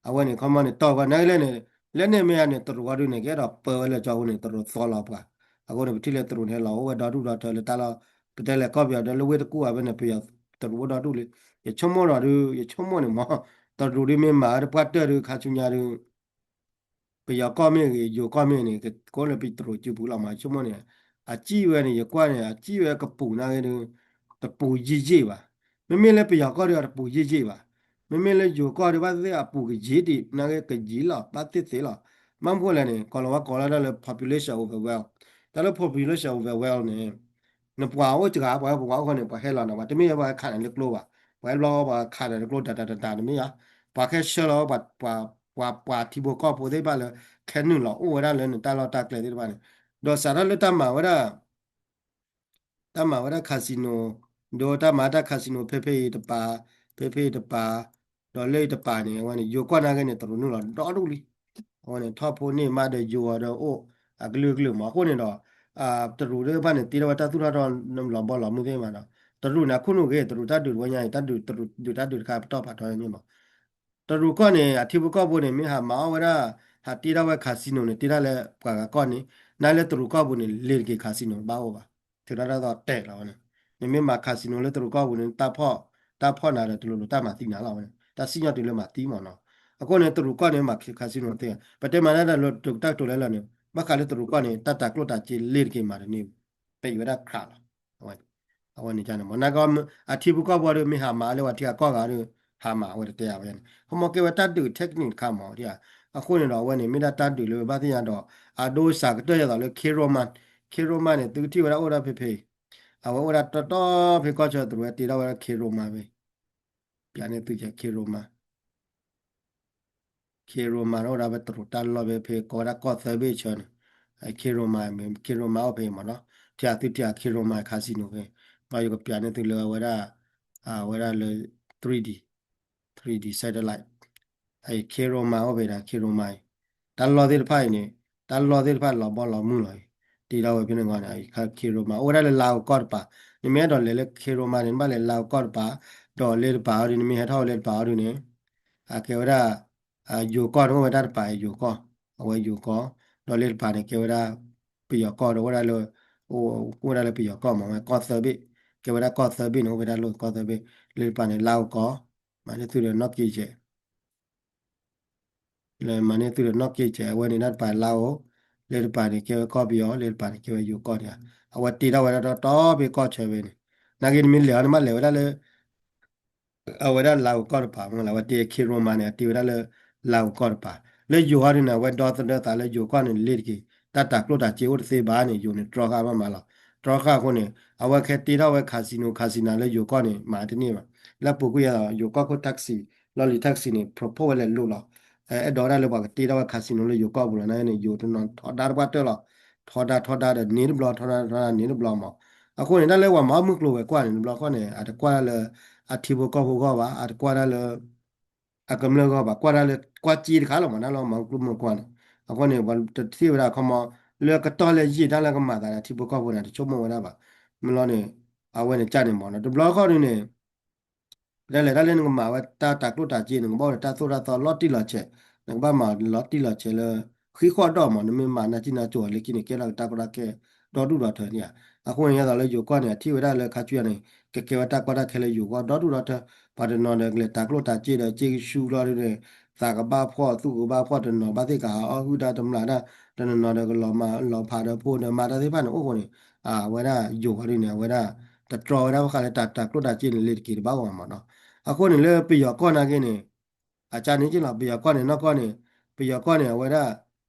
အဝဲန့ၣ် ခီမီန့ၣ် တီၢ်ဝဲန့ၣ်လဲၣ်န့ၣ်, လၢန့ၣ်မ့ၢ်ဧါန့ၣ် တရူးဂီၢ်ဒုန့ၣ် ကအဲၣ်ဒိးပၢဝဲလၢကၠီအဃိန့ၣ် တရူးသီလီၤပှၤ, အဃိန့ၣ် ပထံၣ်လၢတရူးန့ၣ်လီၤအိၣ်ဝဲဒီဒူၣ်ဒီထၢလၢတၢ်လီၢ်, ပတဲလဲၤကီၢ်ပယီၤဒီးလၢဝ့ၢ်တကူၣ်ဘၣ်ဖဲန့ၣ် ပယီၤတရူးအိၣ်ဒီဒူၣ်လံ, ယဆိကမိၣ်ဒီးဒုး ယဆိကမိၣ်န့ၣ်မး, တရူးဒုမ့ၢ်မၤဝဲတပှၢ်တၢၢ်ဒုး ခါဆူညါဒုး ပယီၤကီၢ်မ့ၢ်ဂ့ၤ ယိၤကီၢ်မ့ၢ်ဂ့ၤန့ၣ် ကကိးလၢပတရူးစုပူၤလီၤမး ဆိကမိၣ်န့ၣ်, အစံၣ်ဝဲန့ၣ် ယကွၢ်န့ၣ် အစံၣ်ဝဲကပူၤနာ်က့ဒုး တပူၤယံာ်ယံာ်ဘၣ်, မ့မ့ၢ်လၢပယီၤကီၢ်ဒုးအတပူၤယံာ်ယံာ်ဘၣ်, မ့မ့ၢ်လၢယိၤကီၢ်ဒုးဘၣ်သ့ၣ်သ့ၣ်အပူၤကယံာ်ဒံး နာ်က့ကယံာ်လီၤ ဘၣ်သ့ၣ်သ့ၣ်လီၤ, ဘၣ်မနုၤလဲၣ်န့ၣ် ကီၤလၤဝါကိးလီၤဒၣ်လၢ population overwhelm, တၢ်လၢ population overwhelm န့ၣ် နပှၤအိၣ်စှၤ ပှၤဟဲပှၤအိၣ်ဃီန့ၣ် ပှၤဟဲလီၤန့ၣ် ပှၤတမ့ၢ်ဟဲပှၤဟဲခးန့ၣ်လၢကျိဘၣ်, ပှၤဟဲဘျီပှၤခးန့ၣ်လၢကျိတၢ်တၢ်တၢ်တၢ်တမ့ၢ်ဧါ, ပှၤဟဲဆှၢလီၤ ပှၤ ပှၤထံဖိကီၢ်ဖိသ့ၣ်တဖၣ်လၢ ခဲနုာ်လီၤအိၣ်ဝဲဒၣ်လၢနတၢ်လီၢ်တၢ်ကျဲသ့ၣ်တဖၣ်န့ၣ်, ဒီးစးထီၣ်လၢတၢ်မၤဝဲဒၣ် တၢ်မၤဝဲဒၣ် casino, ဒီးတၢ်မၤတၢ် casino ဖဲဖဲအံၤတပၤ, ဖဲဖဲအံၤတပၤ, ဒီးလၢအံၤတပၤန့ၣ် အဝဲန့ၣ် ယိၤကီၢ်နာ်က့န့ၣ် တရူးနုာ်လီၤဒီဒူၣ်လံ, အဝဲန့ၣ် ထီၣ်ဖိန့ၢ်မးဒီးယိၤအီၤဒီးအိၣ် အကလုာ်ကလုာ်မး အဃိန့ၣ်ဒီး တရူးသ့ၣ်တဖၣ်န့ၣ် တ့ထီၣ်ဝဲတၢ်သူၣ်ထီၣ်ထီလီၤဘီလီၤမုၢ်သ့ၣ်မးဒီး တရူးန့ၣ် အခိၣ်နူာ်ဂ့ၤ တရူးတၢ်ဒုးတဝဲညါအံၤ တၢ်ဒုးတရူးဒုးတၢ်ဒုးတခါပတီၢ်ဖးထီန့ၣ်မး တရူးကီၢ်န့ၣ် အထံဖိကီၢ်ဖိန့ၣ် မ့ၢ်ဟးမၤအီၣ်ဝဲဒၣ် ဟးတ့ထီၣ်ဝဲ casino န့ၣ် တ့ထီၣ်လၢပှၤဂၤကီၢ်န့ၣ် နာ်လၢတရူးကီၢ်ပူၤန့ၣ် လ့ၤတက့ၤ casino ဘၣ်အိၣ်ဘၣ်, ထုးထီၣ်တၢ်သီတဲာ်လီၤဝဲန့ၣ်, နမ့ၢ်မၤ casino လၢတရူးကီၢ်ပူၤန့ၣ် တၢ်ဖီၣ်, တၢ်ဖီၣ်နၤဒီးတလိၤလိၤတၢ်မၤသံနၤလီၤဝဲန့ၣ်, တၢ်စံၣ်ညီၣ်တုၤလၢမၤသံမးနီၤ, အဃိန့ၣ် တရူးကီၢ်န့ၣ် မၤ casino သ့, ပတဲမၤတၢ်တၢ်လိၤတၢ်ကတိၤလဲၣ်လီၤန့ၣ် ဘၣ်ဃးလၢတရူးကီၢ်န့ၣ် တၢ်တၤကျိၣ်တၤစ့လ့ၤတက့ၤမၤတန့ၢ် ပ့ၤဝဲဒၣ် ခရး လီၤ. အဝဲန့ၣ်န့ၣ်မး နာ်က့ အထံဖိကီၢ်ဖိဒီး မ့ၢ်ဟးမၤလၢပှၤထံဂၤကီၢ်ဂၤဒီး ဟးမၤဝဲတတဲအဝဲန့ၣ် ခီမီကဲဝဲတၢ်ဒုး technique တခါမး အဃိန့ၣ်ဒီး အဝဲန့ၣ် မ့ၢ်ဒၣ်တၢ်ဒုးလၢဘၣ်သ့ၣ်ညါဒီး အဒိစးကတၢၢ်ယဲသိးလၢ Key Roman, Key Roman န့ၣ် သုကထံၣ်ဝဲဒၣ်အိၣ်ဒၣ်ဖဲဖဲ အဝဲအိၣ်ဒၣ်တီတီဖဲကီၢ်ဆၢ တရူးဝဲတ့ထီၣ်ဝဲဒၣ် Key Roman ဖဲ ပျးန့ၢ်သုက Key Roman Key Roman အိၣ်ဒၣ်ဖဲတရူးတၢ်လီၢ်ဖဲဖဲ ကိးဝဲဒၣ်ကီၢ်သၢဘ့ၣ်ဆၢန့ၣ်, Key Roman, Key Roman အိၣ်ဖဲမးနီၤ, ထံၣ်သုထံၣ် Key Roman casino ဖဲ, ဒီးယကပျးန့ၢ်သုလၢအဝဲဒၣ်, အဝဲဒၣ်လၢ three D, three D satellite, Key Roman အိၣ်ဖဲဒၣ် Key Roman အံၤ, တၢ်လီၢ်သ့ၣ်တဖၣ်အံၤန့ၣ်, တၢ်လီၢ်သ့ၣ်တဖၣ်လီၤဘီလီၤမုၢ်လီၤအံၤ, တ့ထီၣ်ဝဲဖဲန့ၣ်ဂီၢ်န့ၣ် Key Roman အိၣ်ဝဲဒၣ်လၢ Lao ကီၢ်တပၤ, နမ့ၢ်အဲၣ်ဒိးလဲၤလၢ Key Roman န့ၣ် နဘၣ်လဲၤ Lao ကီၢ်တပၤ, ဒီးလၢတပၤအီၤဒုး နမ့ၢ်ဟဲထီၣ်ဝဲလၢတပၤအီၤဒုးန့ၣ် အကဲဝဲဒၣ် ယိၤကီၢ်န့ၣ် အိၣ်ဝဲတၢ်တပၤ ယိၤကီၢ်, အဝဲယိၤကီၢ်, ဒီးလၢတပၤန့ၣ် ကဲဝဲဒၣ် ပယီၤကီၢ်ဒီး အိၣ်ဝဲဒၣ်လၢ, အိၣ်ဝဲဒၣ်လၢပယီၤကီၢ်မး ဝဲကီၢ်သၢဘ့ၣ်, ကဲဝဲဒၣ်ကီၢ်သၢဘ့ၣ်န့ၣ် အိၣ်ဝဲဒၣ်လၢကီၢ်သၢဘ့ၣ်, လၢတပၤန့ၣ် Lao ကီၢ်, မၤန့ၢ်သုဒီးနီၣ်က့ယဲၢ် လၢမၤန့ၢ်သုဒီးနီၣ်က့ယဲၢ် အဝဲန့ၣ် တၢ်တပၤ Lao, လၢတပၤန့ၣ် ကဲဝဲကီၢ်ပယီၤ, လၢတပၤန့ၣ် ကဲဝဲယိၤကီၢ်န့ၣ်ဧါ, အဝဲတ့ထီၣ်ဝဲဒၣ်တီတီဖဲကီၢ်ဆၢဖဲန့ၣ်, နာ်က့နမ့ၢ်လဲၤအီၤန့ၣ် ဘၣ်လဲၤဝဲဒၣ်လၢ အဝဲဒၣ် Lao ကီၢ်တပၤမ့ၢ်လၢ အဝဲတ့ Key Roman န့ၣ် အတ့ဝဲဒၣ်လၢ Lao ကီၢ်တပၤ, လၢယိၤဟီဒုးန့ၣ် အဝဲဒီသဒၢသးလၢယိၤကီၢ်န့ၣ် လ့ၤတက့ၤ, တၢ်တၤကျိၣ်တၤစ့အိၣ်တသ့ဘၣ်န့ၣ် ယိၤန့ၣ်တြီဃာ်ဘၣ်မးလီၤ, တြီဃာ်အဃိန့ၣ် အဝဲခဲတ့ထီၣ်ဝဲ casino casino လၢယိၤကီၢ်န့ၣ် မၤတန့ၢ်ဘၣ်, လၢပူၤကွံာ်ယဲသိး ယိၤကီၢ်ခိၣ် taxi, လီၢ်လံၤ taxi န့ၣ် propose ဝဲလဲၤလိာ်လီၤ, အဲၣ်ဒိးဝဲဒၣ်လၢပှၤကတ့ထီၣ်ဝဲ casino လၢယိၤကီၢ်ပူၤလီၤ နာ်က့န့ၣ် ယိၤတနီၤထီဒါတပှၢ်တၢၢ်လီၤ, ထီဒါထီဒါဒီးန့ၢ်တဘျီ ထီဒါထီဒါန့ၢ်တဘျီမး, အဃိန့ၣ် တၢ်လၢပှၤမၤအီၣ်မုၢ်ကျိၤဝဲၤကွာ်န့ၣ် တဘျီဃီန့ၣ် အတကွၢ်ဒၣ်လၢ အထံဖိကီၢ်ဖိဂီၢ်ဘၣ်, အတကွၢ်ဒၣ်လၢ အကမျၢၢ်ဂီၢ်ဘၣ်, ကွၢ်ဒၣ်လၢ ကွၢ်စ့တခါလီၤမး တၢ်လၢမၤအီၣ်မုၢ်ကျိၤဝဲၤကွာ်န့ၣ်, အဃိန့ၣ် ပှၤတထံၣ်ဝဲဒၣ်ခီမီ လၢကတီၢ်လၢယံာ်တၢ်လၢကမၤသးဒီးထံဖိကီၢ်ဖိန့ၣ် တဆိကမိၣ်ဝဲဒၣ်ဘၣ်, မ့ၢ်လီၤန့ၣ် အဝဲန့ၣ်ကၢ်န့ၣ်မးနီၤ တဘျီဃီဒုးန့ၣ် ပတဲလဲၣ် တၢ်လၢနကမၤဝဲတၢ်တၤကျိၣ်တၤစ့န့ၣ် နကဘၣ်အိၣ်ဒီးတၢ်သိၣ်တၢ်သီလီၤတံၢ်လီၤဆဲး, နကဘၣ်မၤလီၤတံၢ်လီၤဆဲးလၢ ဃံဃီၣ်ဒီးမး နမ့ၢ်မၤနၢ်စံၣ်နၢ်စိၤလၢခံန့ၣ် ကဲထီၣ်ကတၢ်ကီတၢ်ခဲ ဒီဒူၣ်ဒီထၢန့ၣ်ဧါ. အဃိန့ၣ် ယဲသိးလၢယိၤကီၢ်န့ၣ် အထံၣ်ဝဲဒၣ်လၢခါဆူညါန့ၣ် ကကဲဝဲတၢ်ကီတၢ်ခဲလၢယိၤကီၢ်ဒီဒူၣ်ဒီထၢ, ပှၤတနီၤဒီးကလဲၤတၤကျိၣ်တၤစ့ဒီး စ့ကဆူလီၤဒုးန့ၣ် သးကဘၣ်ဖှီၣ် သူၣ်ကဘၣ်ဖှီၣ် တနီၤဘၣ်သ့ၣ်ကဟးအီၣ်ဟုၣ်တၢ်တမျၢ်တၢ်, တနီၤနီၤဒီးကလီၤမၢ်လီၤဖးဒီးဖိဒီးမါတၢ်သ့ၣ်တဖၣ်န့ၣ် အိၣ်ဃိန့ၣ် အဝဲဒၣ်ယိၤဝဲဒုးန့ၣ် အဝဲဒၣ် တတြီဝဲဒၣ်ဘၣ်ဃးလၢတၢ်တၤကျိၣ်တၤစ့န့ၣ် လ့ၤတက့ၤတဘၣ်အဂီၢ်မးနီၤ. အဃိန့ၣ်လၢပယီၤကီၢ်နာ်က့န့ၣ် အကၢ်န့ၣ်က့လီၤ ပယီၤကီၢ်န့ၣ် နီၢ်ကီၢ်န့ၣ် ပယီၤကီၢ်န့ၣ် အဝဲဒၣ်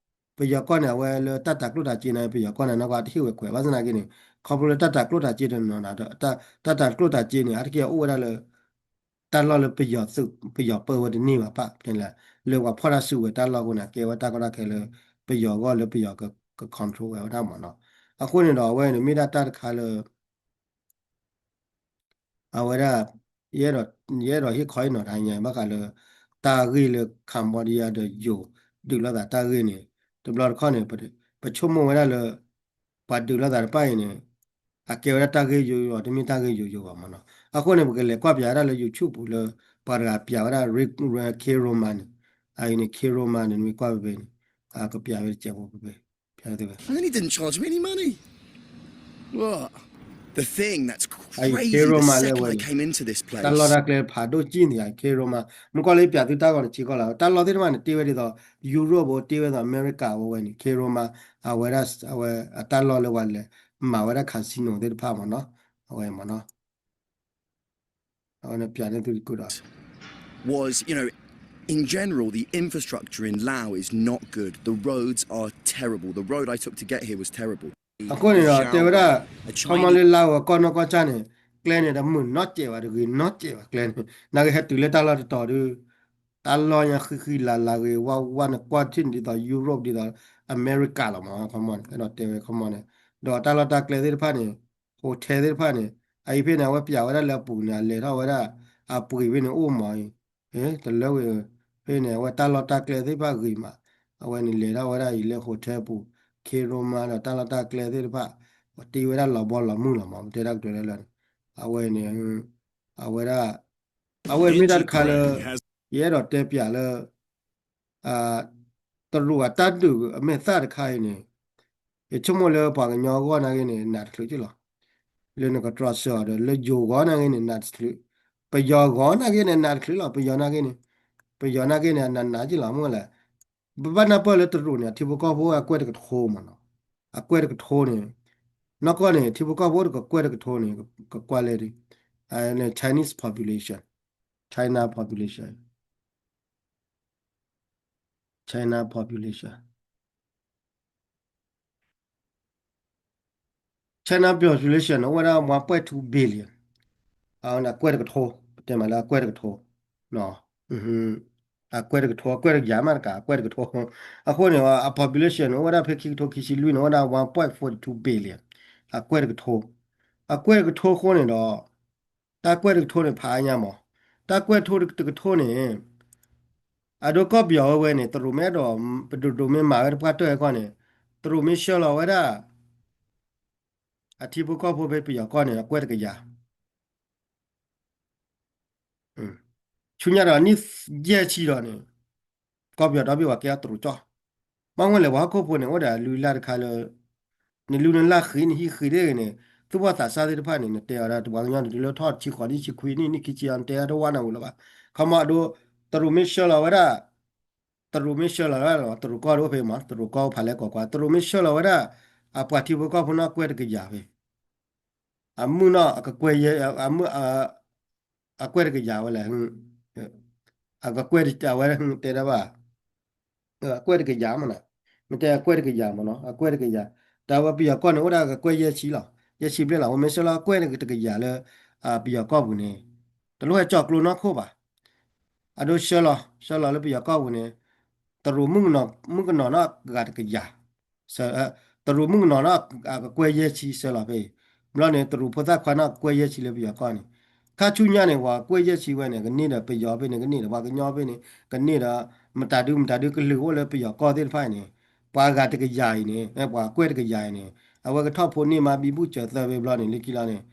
ပယီၤကီၢ်န့ၣ် အဝဲလၢတၢ်တၤကျိၣ်တၤစ့န့ၣ် ပယီၤကီၢ်န့ၣ် နီၢ်ကီၢ်တဟ့ၣ်ဝဲကွဲး ဘၣ်ဆၣ်နာ်က့န့ၣ် ခီဖျိလၢတၢ်တၤကျိၣ်တၤစ့တနီၤနီၤဒီး တၢ်တၤကျိၣ်တၤစ့န့ၣ် အါတက့ၢ်အိၣ်ဝဲဒၣ်လၢ တၢ်လီၢ်လၢပယီၤသုး ပယီၤပၢဝဲတန့ၢ်ဘၣ်ဘၣ် လၢပှၤဖီၣ်တၢ်စုကဝဲၤတၢ်လီၢ်အဃိန့ၣ် အကဲဝဲတၢ်ကီတၢ်ခဲလၢ ပယီၤအဂီၢ်လၢပယီၤက control ဝဲဒၣ်မ့ၢ်နီၤ. အဃိန့ၣ်ဒီး အဝဲန့ၣ်မ့ၢ်ဒၣ်တၢ်တခါလၢ အဝဲဒၣ် ယအဲၣ်ဒိး ယအဲၣ်ဒိးဟ့ၣ်ခီဟ့ၣ်နီၤတဟါညါ ဘၣ်ဃးလၢ တၢ်ဂ့ၢ်လၢ Cambodia ဒီးယိၤ ဒုးလိာ်သးတၢ်ဂ့ၢ်န့ၣ် တဘျီတခီၣ်န့ၣ် ပဆိကမိၣ်ဝဲဒၣ်လၢ ပှၤဒုးလိာ်သးတဖၣ်အံၤန့ၣ် အကဲဝဲဒၣ်တၢ်ဂ့ၢ်ယိယိ တမ့ၢ်တၢ်ဂ့ၢ်ယိယိဘၣ်မ့ၢ်နီၤ. အဃိန့ၣ် ပကလဲၤကွၢ်ပၠးဝဲဒၣ်လၢ YouTube ပူၤလၢ ပှၤတဂၤပၠးဝဲဒၣ် Rick K Roman န့ၣ် အအံၤန့ၣ် K Roman န့ၣ် နမ့ၢ်ကွၢ်ဖဲဖဲန့ၣ် ကပၠးဝဲတစဲးဖိဖဲဖဲ ဖဲ And then he didn't charge me any money. What? The thing that's crazy, the second I came into this place တၢ်လီၢ်တၢ်ကျဲဖးဒိၣ်ကံၣ်န့ၣ် K Roman မ့ၢ်ကွၢ်လၢပၠးသုတၢ်ဂီၤန့ၣ် ထံကီၢ်လီၤ တၢ်လီၢ်သ့ၣ်တဖၣ်န့ၣ် တ့ဝဲဒ်သိး Europe ဖိ တ့ဝဲဒ်သိး America ဝဲဝဲန့ၣ် K Roman အဝဲဒၣ် အဝဲအတၢ်လီၢ်လၢပှၤလဲၤ မၤဝဲဒၣ် casino သ့ၣ်တဖၣ်မ့ၢ်နီၤ အဝဲမ့ၢ်နီၤ အဝဲန့ၣ်ပၠးန့ၢ်သုတကူဒီး was, you know, in general, the infrastructure in Laos is not good. The roads are terrible. The road I took to get here was terrible. အဃိန့ၣ်ဒီး တဲဝဲဒᣣ် ခီမီလၢ Laos ဝဲကီၢ်နီၢ်ကီၢ်ဆၣ်န့ၣ် ကျဲန့ၣ်ဒီးမုာ်နီတစဲးဘၣ် တဂ့ၤနီတစဲးဘၣ်ကျဲန့ၣ် နာ်က့ဟဲတုၤလၢတၢ်လီၢ်တတီၤဒီး တၢ်လီၢ်ညါဃံဃံလၤလၤဂ့ၤဝါဝါန့ၣ် ကွၢ်ထံၣ်န့ၣ်ဒ်သိး Europe ဒ်သိး America လီၤမး ခီမီန့ၣ် အဲၣ်ဒိးတဲဝဲခီမီန့ၣ် ဒီးတၢ်လီၢ်တၢ်ကျဲသ့ၣ်တဖၣ်န့ၣ် hotel သ့ၣ်တဖၣ်န့ၣ် အအံၤဖဲန့ၣ် အဝဲပၠးဝဲဒၣ်လၢအပူၤန့ၣ် အလဲၤထီၣ်ဝဲဒၣ် အပှ့ၤဖဲန့ၣ်အိၣ်မးအံၤ တလၢဝံၤ ဖဲန့ၣ် အဝဲတၢ်လီၢ်တၢ်ကျဲသ့ၣ်တဖၣ်ဂ့ၤမး အဝဲန့ၣ်လဲၤထီၣ်ဝဲဒၣ်အံၤလၢ hotel ပူၤ K Roman ဒီးတၢ်လီၢ်တၢ်ကျဲသ့ၣ်တဖၣ် တ့ဝဲဒၣ်လီၤဘီလီၤမုၢ်လီၤမး ပတဲတၢ်ကတိၤလၢလၢန့ၣ် အဝဲန့ၣ် အဝဲဒၣ် အဝဲမ့ၢ်တၢ်တခါလၢ ယအဲၣ်ဒိးတဲပၠးလၢ တရူးအတၢ်ဒုးအမဲာ်သၣ်တခါအံၤန့ၣ် ယဆိကမိၣ်လၢပှၤကညီအဂီၢ်နာ်က့န့ၣ် နးတချုးက့လီၤ. လၢနကတြီဆၢအီၤဒီး လၢယိၤဂီၢ်နာ်က့န့ၣ် နးတချုး, ပယီၤဂီၢ်နာ်က့န့ၣ် နးတချုးလီၤ. ပယီၤနာ်က့န့ၣ်, ပယီၤနာ်က့န့ၣ် အနးနးက့လီၤ မ့ၢ်လဲၣ်. ပဘၣ်နၢ်ပၢၢ်လၢတရူးန့ၣ် အထံဖိကီၢ်ဖိအကွဲၢ်တကထိမ့ၢ်နီၤ, အကွဲၢ်တကထိန့ၣ်, နီၢ်ကီၢ်န့ၣ် ထံဖိကီၢ်ဖိတကကွဲၢ်တကထိန့ၣ် ကကွၢ်လဲၣ်ဒ် Chinese population, China population, China population, China population န့ၣ် အိၣ်ဝဲဒၣ် one point two billion, အကွဲၢ်တကထိ, ပတဲမးလၢအကွဲၢ်တကထိ, အကွဲၢ်တကထိ, အကွဲၢ်တကယၤမးတကး, အကွဲၢ်တကထိ, အဃိန့ၣ် အ population န့ၣ် အိၣ်ဝဲဒၣ်ဖဲခံကထိခံဆံလွံၢ်န့ၣ် အိၣ်ဝဲဒၣ် one point forty two billion, အကွဲၢ်တကထိ, အကွဲၢ်တကထိအဃိန့ၣ်ဒီး တၢ်ကွဲၢ်တကထိန့ၣ် ဖးအါညါမး, တၢ်ကွဲၢ်တကထိန့ၣ် အဒိကီၢ်ပယီၤဝဲဝဲန့ၣ် တရူးမ့ၢ်အဲၣ်ဒိး, ပဒိၣ်ဒိၣ်မ့ၢ်မၤဝဲတပှၢ်တၢၢ်အဂီၢ်န့ၣ် တရူးမ့ၢ်ဆှၢလီၤဝဲဒၣ် အထံဖိကီၢ်ဖိဖဲပယီၤကီၢ်န့ၣ် အကွဲၢ်တကယၤ, ဆူညါဒီးနံၣ်ယဲၢ်ဆံဒီးန့ၣ် ကီၢ်ပယီၤဒီဘ့ၣ်ပှၤကဲထီၣ်တရူးကၠီၣ်, ဘၣ်မနုၤလဲၣ် ပှၤဟီၣ်ခိၣ်ဖိန့ၣ် အိၣ်ဒီးအလုၢ်အလၢ်တခါလၢ နလုၢ်နလၢ်ဃံနဟံၣ်ဃံဒ်ဂ့ၤန့ၣ် သူၣ်ဘီၣ်သးစၢ်သ့ၣ်တဖၣ်န့ၣ် နတဲအီၤဒီး ပှၤကညီန့ၣ် တုၤလၢထီၣ်တဆံဃိးနံၣ် ဆံခွံနံၣ် နံၣ်ခံဆံအီၤ နတဲအီၤတဝၢ်နဝံၤလၢၤဘၣ်, ခီမီအဒိ တရူးမ့ၢ်ဆှၢလီၤဝဲဒၣ် တရူးမ့ၢ်ဆှၢလီၤဝဲဒၣ် တရူးကီၢ်ဒိၣ်ဖဲမး တရူးကီၢ်ဖးလဲၢ်ကီးကွၢ် တရူးမ့ၢ်ဆှၢလီၤဝဲဒၣ် အပှၤထံဖိကီၢ်ဖိန့ၣ်အကွဲၢ်တကယၤဖဲ အမုၢ်နီၢ် အကကွဲၢ်ယဲၢ် အမုၢ် အကွဲၢ်တကယၤဝဲလဲၣ်, အကကွဲၢ်တကယၤဝဲတဲဒၣ်ဘၣ်, အကွဲၢ်တကယၤမ့ၢ်နီၤ, မ့ၢ်တဲအကွဲၢ်တကယၤမ့ၢ်နီၤ အကွဲၢ်တကယၤ, တၢ်ဝဲပယီၤကီၢ်န့ၣ် အိၣ်ဒၣ်ကကွဲၢ်ယဲၢ်ဆံလီၤ, ယဲၢ်ဆံဘျဲၣ်လီၤ, အဝဲမ့ၢ်ဆှၢလီၤအကွဲၢ်တကယၤလၢ ပယီၤကီၢ်ပူၤန့ၣ် တလိၣ်ဟဲကၠီၣ်ကျိနီၢ်ခိၣ်ဘၣ်, အဒိဆှၢလီၤ ဆှၢလီၤလၢပယီၤကီၢ်ပူၤန့ၣ် တရူးမုၣ်ကနီၤ မုၣ်ကနီၤနီၢ်ဂၤတကယၤ တရူးမုၣ်ကနီၤနီၢ် အကကွဲၢ်ယဲၢ်ဆံဆှၢလီၤဖဲအံၤ, ဘျီန့ၣ် တရူးဖိသၣ်ခွါနီၢ်ကကွဲၢ်ယဲၢ်ဆံလၢပယီၤကီၢ်န့ၣ်, ခါဆူညါန့ၣ် ပှၤကွဲၢ်ယဲၢ်ဆံဝဲန့ၣ် ကန့ၢ်ဒီးပယီၤဖဲန့ၣ် ကန့ၢ်ဒီးပှၤကညီဖဲန့ၣ် ကန့ၢ်ဒီး မတၤဒုမတၤဒုကလုာ်အိၣ်လၢပယီၤကီၢ်သ့ၣ်တဖၣ်အံၤန့ၣ်, ပှၤဂၤတကယၤအံၤန့ၣ် ပှၤကွဲၢ်တကယၤအံၤန့ၣ် အဝဲကထီၣ်ဖိန့ၢ်မါဘံဘူၣ်စၢၤသၢဖဲဘျီန့ၣ် လၢခံလီၤန့ၣ်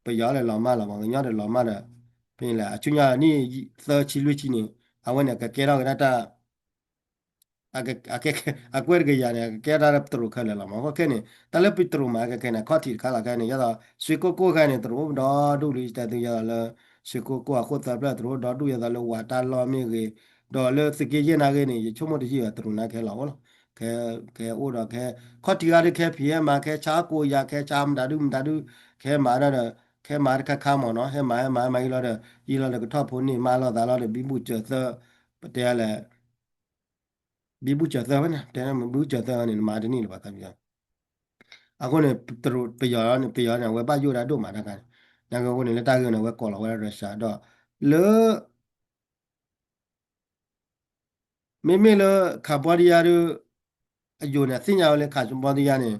ပယီၤလၢလီၤမၢ်လီၤ ပှၤကညီဒီးလီၤမၢ်ဒီး ဖဲန့ၣ်လဲၣ် အဆူညါနံၣ်သၢဆံလွံၢ်ဆံန့ၣ် အဝဲန့ၣ် အကကဲထီၣ်ကဒါတၢ် အကဲ အကွဲၢ်တကယၤန့ၣ် အကကဲထီၣ်တၢ်တရူးခဲလၢာ်လီၤမး. အဃိခဲန့ၣ် တၢ်လၢပတရူးမၤကဲခဲန့ၣ် အခီၣ်ထံးတခါလီၤခဲန့ၣ် ယဲသိး ဆွ့ကိၣ်ကိၣ်ခဲန့ၣ် တရူးအိၣ်ဒီဒူၣ်လံ တဲသုယဲသိးလၢ ဆွ့ကိၣ်ကိၣ်အဃိသၢဖျၢၣ် တရူးအိၣ်ဒီဒူၣ် ယဲသိးလၢဝးတၢ်လီၢ်မ့ၢ်ဂ့ၤ ဒီးလၢသုးက့ယဲၢ်နာ်ဂ့ၤန့ၣ် ယဆိကမိၣ်တယံာ်ဘၣ် တရူးနာ်ကဟဲလီၤအိၣ်လီၤ. ကဟဲအိၣ်ဒီးကဟဲ ခီၣ်ထံးဂၤဒုးကဟဲဖံးဟဲမၤ ကဟဲဆါကိးယၤ ကဟဲဆါမတၤဒုမတၤဒု ကဟဲမၤဒၣ်ဒီး ကဟဲမၤတခါခါမးနီၤ ဟဲမၤဟဲမၤဟဲမၤအံၤလီၤဒီး ယံာ်လီၤဒီးကထီၣ်ဖိန့ၢ်မါလိာ်သးလီၤဒီး ဘံဘူၣ်စၢၤသၢ ပတဲလဲၣ် ဘံဘူၣ်စၢၤသၢဝဲန့ၣ် တဲဘံဘူၣ်စၢၤသၢဝဲန့ၣ် နမၤတန့ၢ်လၢၤဘၣ်သးပယီၤ အဃိန့ၣ် ပယီၤန့ၣ် ပယီၤန့ၣ် အဝဲဘၣ်ယိၣ်ဒၣ်ဒိၣ်မးတၢ်ခါန့ၣ်, နာ်က့အဃိန့ၣ် လၢတၢ်ဂ့ၢ်န့ၣ် အဝဲကိးလီၤဝဲဒၣ် Russia ဒီး လၢ မ့မ့ၢ်လၢ Cambodia ဒီး အယိာ်န့ၣ် အသ့ၣ်ညါဝဲလၢ Cambodia န့ၣ်